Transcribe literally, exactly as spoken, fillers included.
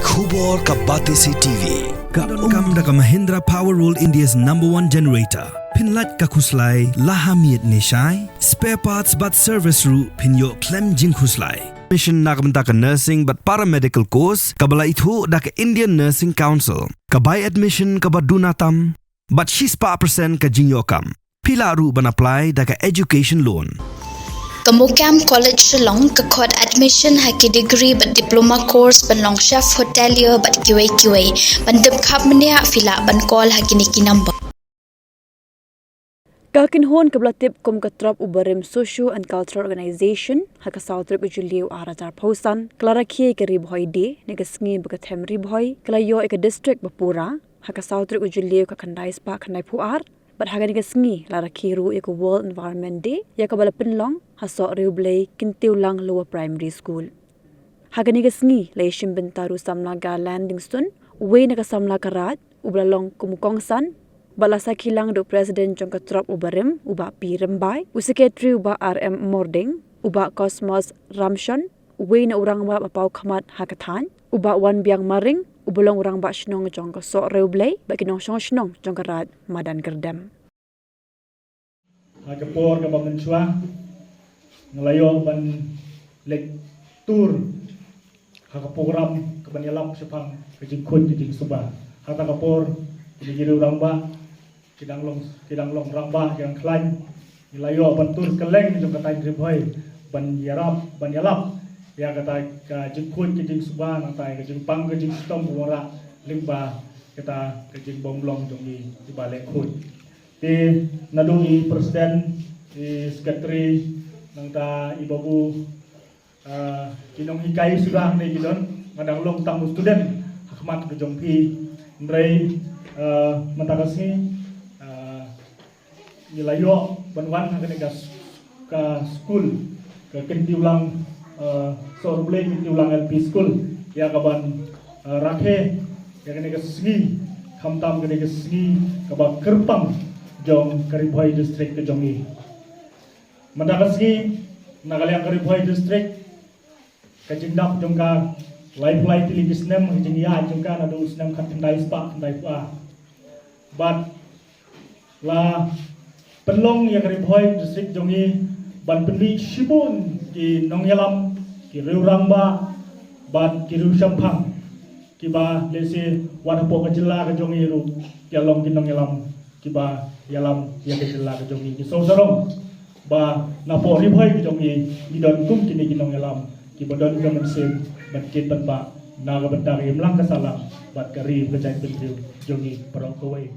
Khubor ka Batesi T V. Ka donkam da ka Mahindra Power World, India's number one generator. Pynlait ka khuslai la ha miet ne shai. Spare parts bad service ruh phin ïoh khlem jingkhuslai. Admission na ka bynta ka nursing bad paramedical course kaba la ithuh da ka Indian Nursing Council. Ka bai admission kaba duna tam bad shispah percent ka jingïoh kam. Phi lah ruh ban apply da ka education loan. Ka MOKAM College Shillong ka khot admission ha ki degree bad diploma course ban long chef hotelier bad kiwei kiwei. Ban tip khapmynniah phi lah ban call ha kine ki number. Ka kynhun kaba la tip kum ka Trop U Barim Socio and Cultural Organization ha ka saw tarik u Jylliew ar hajar arphew san ka la rakhe ïa ka Ri Bhoi Day ne ka sngi ba ka them Ri Bhoi ka la ïoh ïa ka district ba pura ha ka saw tarik u Jylliew ka khyndai spah khyndaiphew ar. Bad ha kane ka sngi la rakhe ruh ïa ka World Environment Day ïa kaba la pynlong ha Sohriewblei Kyntiewlang Lower Primary School. Ha kane ka sngi la ïashim bynta ruh u samla Garland Dingstone, uwei na ka samla Karaid, uba la long kum u kongsan, bad la sakhi lang da u President jong ka Trop U Barim, u Bah P Rymbai, u Secretary u Bah R M Mording, u Bah Cosmos Ramshon, uwei na u rangbah ba paw khmat ha ka thaiñ, u Bah Wanbiang Maring, uba long u rangbah shnong jong ka Sohriewblei, bad ki nongshong shnong jong ka Raid Madan Kyrdem. Ha ka por kaba mynshuwa nga la ïoh ban leit tur ha ka program kaban ïalap shaphang ka jingkhuid ka jingsuba. Ha kata ka por, kine ki riew rangbah, ki dang long, ki dang long rangbah, ki dang khlaiñ, ngi la ïoh ban tur kylleng jong ka thaiñ Ri Bhoi ban ïarap, ban ïalap ïa kata ka jingkhuid ka jingsuba, nangta ïa ka jingpang ka jingshitom ba wanrah lyngba kata ka jingbymlong jong ngi kiba leh khuid. Te naduh i president, i secretary, nangta i babu, ah, ki nonghikai suda hangne ki don, nga dang long tang u student ha khmat ka jong phi. Hynrei, ah, mynta ka sngi, ah, ngi la ïoh ban wan ha kane ka s-, ka skul, ka Kyntiewlang, ah, Sohriewblei Kyntiewlang L P School, ïa kaban, ah, rakhe ïa kane ka sngi, khamtam kane ka sngi kaba kyrpang jong ka Ri Bhoi District ka jong ngi. Mynta ka sngi, na ka liang ka Ri Bhoi District, ka jingdap jong ka, laiphew lai tylli ki snem ka jingïaid jong ka, naduh u snem khatkhyndai spah khyndaiphew ar. Bad la pynlong ïa ka Ri Bhoi District jong ngi ban pynmih shibun ki nongïalam, ki riew rangbah bad ki riew shemphang, kiba lehse wat hapoh ka jylla ka jong ngi ruh ki long ki nongïalam kiba ïalam ïa ka jylla ka jong ngi. Ngi sngewsarong ba napoh Ri Bhoi ka jong ngi, ngi don kum kine ki nongïalam kiba don ka mynsiem ban kit ban bah na ka bynta ka imlang ka sahlang bad ka ri ka jaitbynriew jong ngi baroh kawei.